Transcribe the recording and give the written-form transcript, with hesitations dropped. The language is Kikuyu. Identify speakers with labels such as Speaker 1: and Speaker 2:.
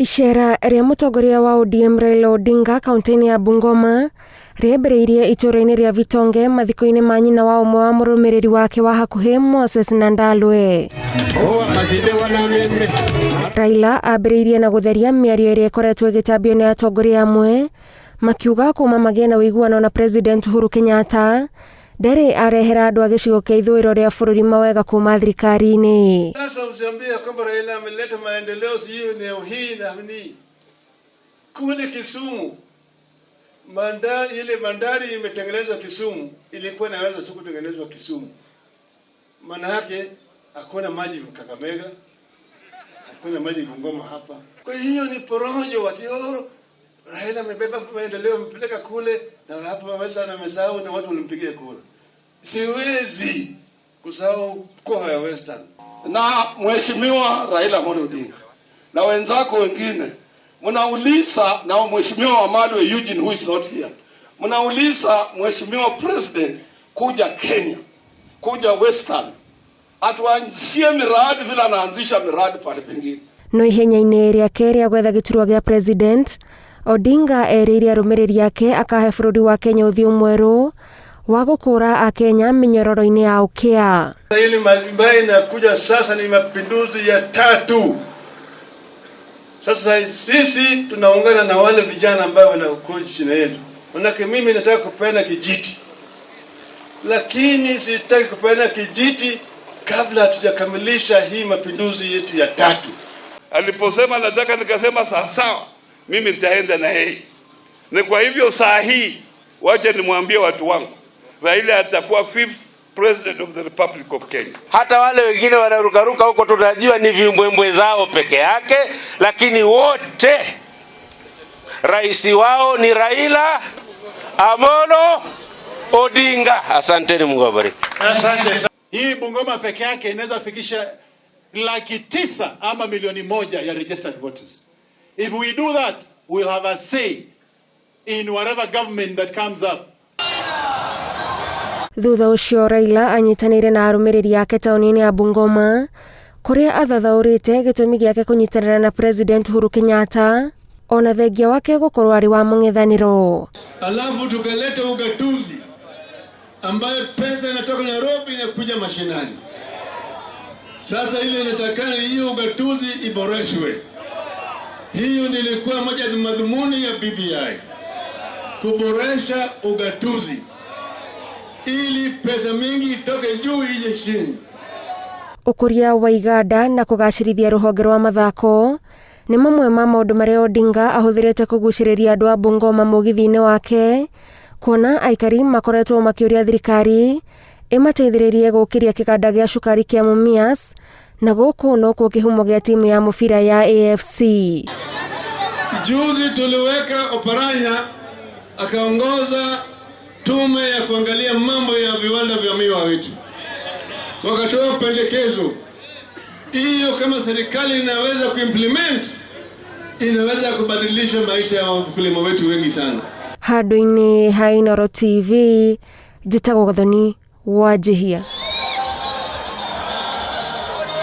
Speaker 1: Icera rĩa mũtongoria wa ODM Raila Odinga kaunti-inĩ ya Bungoma rĩambĩrĩirie itũũra-inĩ rĩa Vitonge mathiko-inĩ ma nyina wa ũmwe wa mũrũmĩrĩri wake wa hakuhĩ Moses Nandalwe. Raila ambĩrĩirie na gũtheria mĩario ĩrĩa ĩkoretwo ĩgĩtambio nĩ atongoria amwe makiuga kuma magĩe na ũiguano na President Uhuru Kenyatta ndarĩ arehera andũ a gĩcigo kĩa ithũĩro rĩa bũrũri mawega kuma thirikari-inĩ.
Speaker 2: Sasa msiambie kwamba Raila ameleta maendeleo sijui eneo hii na ni kule Kisumu. Ile bandari imetengenezwa Kisumu, ilikuwa inaweza si kutengenezwa Kisumu. Maana yake hakuna maji Kakamega, hakuna maji Bungoma hapa. Kwa hiyo ni porojo ati oh, Raila amebeba maendeleo amepeleka kule na hapa wamesa na amesahau na watu walimpigia kura. Siwezi kusahau mkoa ya Western.
Speaker 3: Na Mheshimiwa Raila Amolo Odinga na wenzako wengine mnauliza, na Mheshimiwa Wamalwa Eugene who is not here, mnauliza Mheshimiwa President kuja Kenya, kuja Western atuanzishie miradi vile anaanzisha miradi pale pengine.
Speaker 1: No ihenya-inĩ rĩake rĩa gwetha gĩturwa gĩa president, Odinga erĩire arũmĩrĩri ake akahe bũrũri wa Kenya ũthiũ mwerũ wa gũkũra akenya mĩnyororo-inĩ ya ũkĩa.
Speaker 2: Hili ambayo inakuja sasa ni mapinduzi ya tatu. Sasa sisi tunaungana na wale vijana ambao wanakuja chini yetu. Manake mimi nataka kupeana kijiti, lakini sitaki kupeana kijiti kabla hatujakamilisha hii mapinduzi yetu ya tatu.
Speaker 3: Aliposema nataka, nikasema sawa sawa, mimi nitaenda na yeye. Na kwa hivyo saa hii wacha nimwambie watu wangu, Raila atakuwa fifth president of the Republic of Kenya.
Speaker 4: Hata wale wengine wanarukaruka huko tunajua ni vimbwembwe zao peke yake, lakini wote rais wao ni Raila Amolo Odinga. Asanteni, Mungu awabariki.
Speaker 2: Asante.
Speaker 5: Hii Bungoma peke yake inaweza fikisha 900,000 ama 1 milioni ya registered voters. If we do that, we'll have a say in whatever government that comes up.
Speaker 1: Thutha ũcio Raila anyitanĩire na arũmĩrĩri ake taũni-inĩ ya Bungoma kũrĩa athathaũrĩte gĩtũmi gĩake kũnyitanĩra na President Uhuru Kenyatta ona thengia wake gũkorwo arĩ wa mũng'ethanĩro.
Speaker 2: Alafu tukaleta ugatuzi ambayo pesa inatoka Nairobi inakuja mashinani. Sasa ile inatakana hiyo ugatuzi iboreshwe. Hiyo nilikuwa moja ya madhumuni ya BBI, kuboresha ugatuzi ili pesa mingi itoke juu ije chini.
Speaker 1: Ũkũria wa iganda na kũgacĩrithia rũhonge rwa mathako nĩ mamwe ma maũndũ marĩa Odinga ahũthĩrĩte kũgucĩrĩria andũ a Bungoma mũgithi-inĩ wake kuona aikari makoretwo makĩũria thirikari ĩmateithĩrĩrie gũkĩria kĩganda gĩa cukari kĩa Mumias na gũkũ nokuo kĩhumo gĩa timu ya mũbira ya AFC.
Speaker 2: Juzi tuliweka Oparanya akaongoza tume ya kuangalia mambo ya viwanda vya miwa wetu, wakatoa pendekezo hiyo, kama serikali inaweza kuimplement, inaweza kubadilisha maisha ya wakulima wetu wengi sana.
Speaker 1: Handũ-inĩ ha Inooro TV, njĩtagwo Gathoni Wanjihia.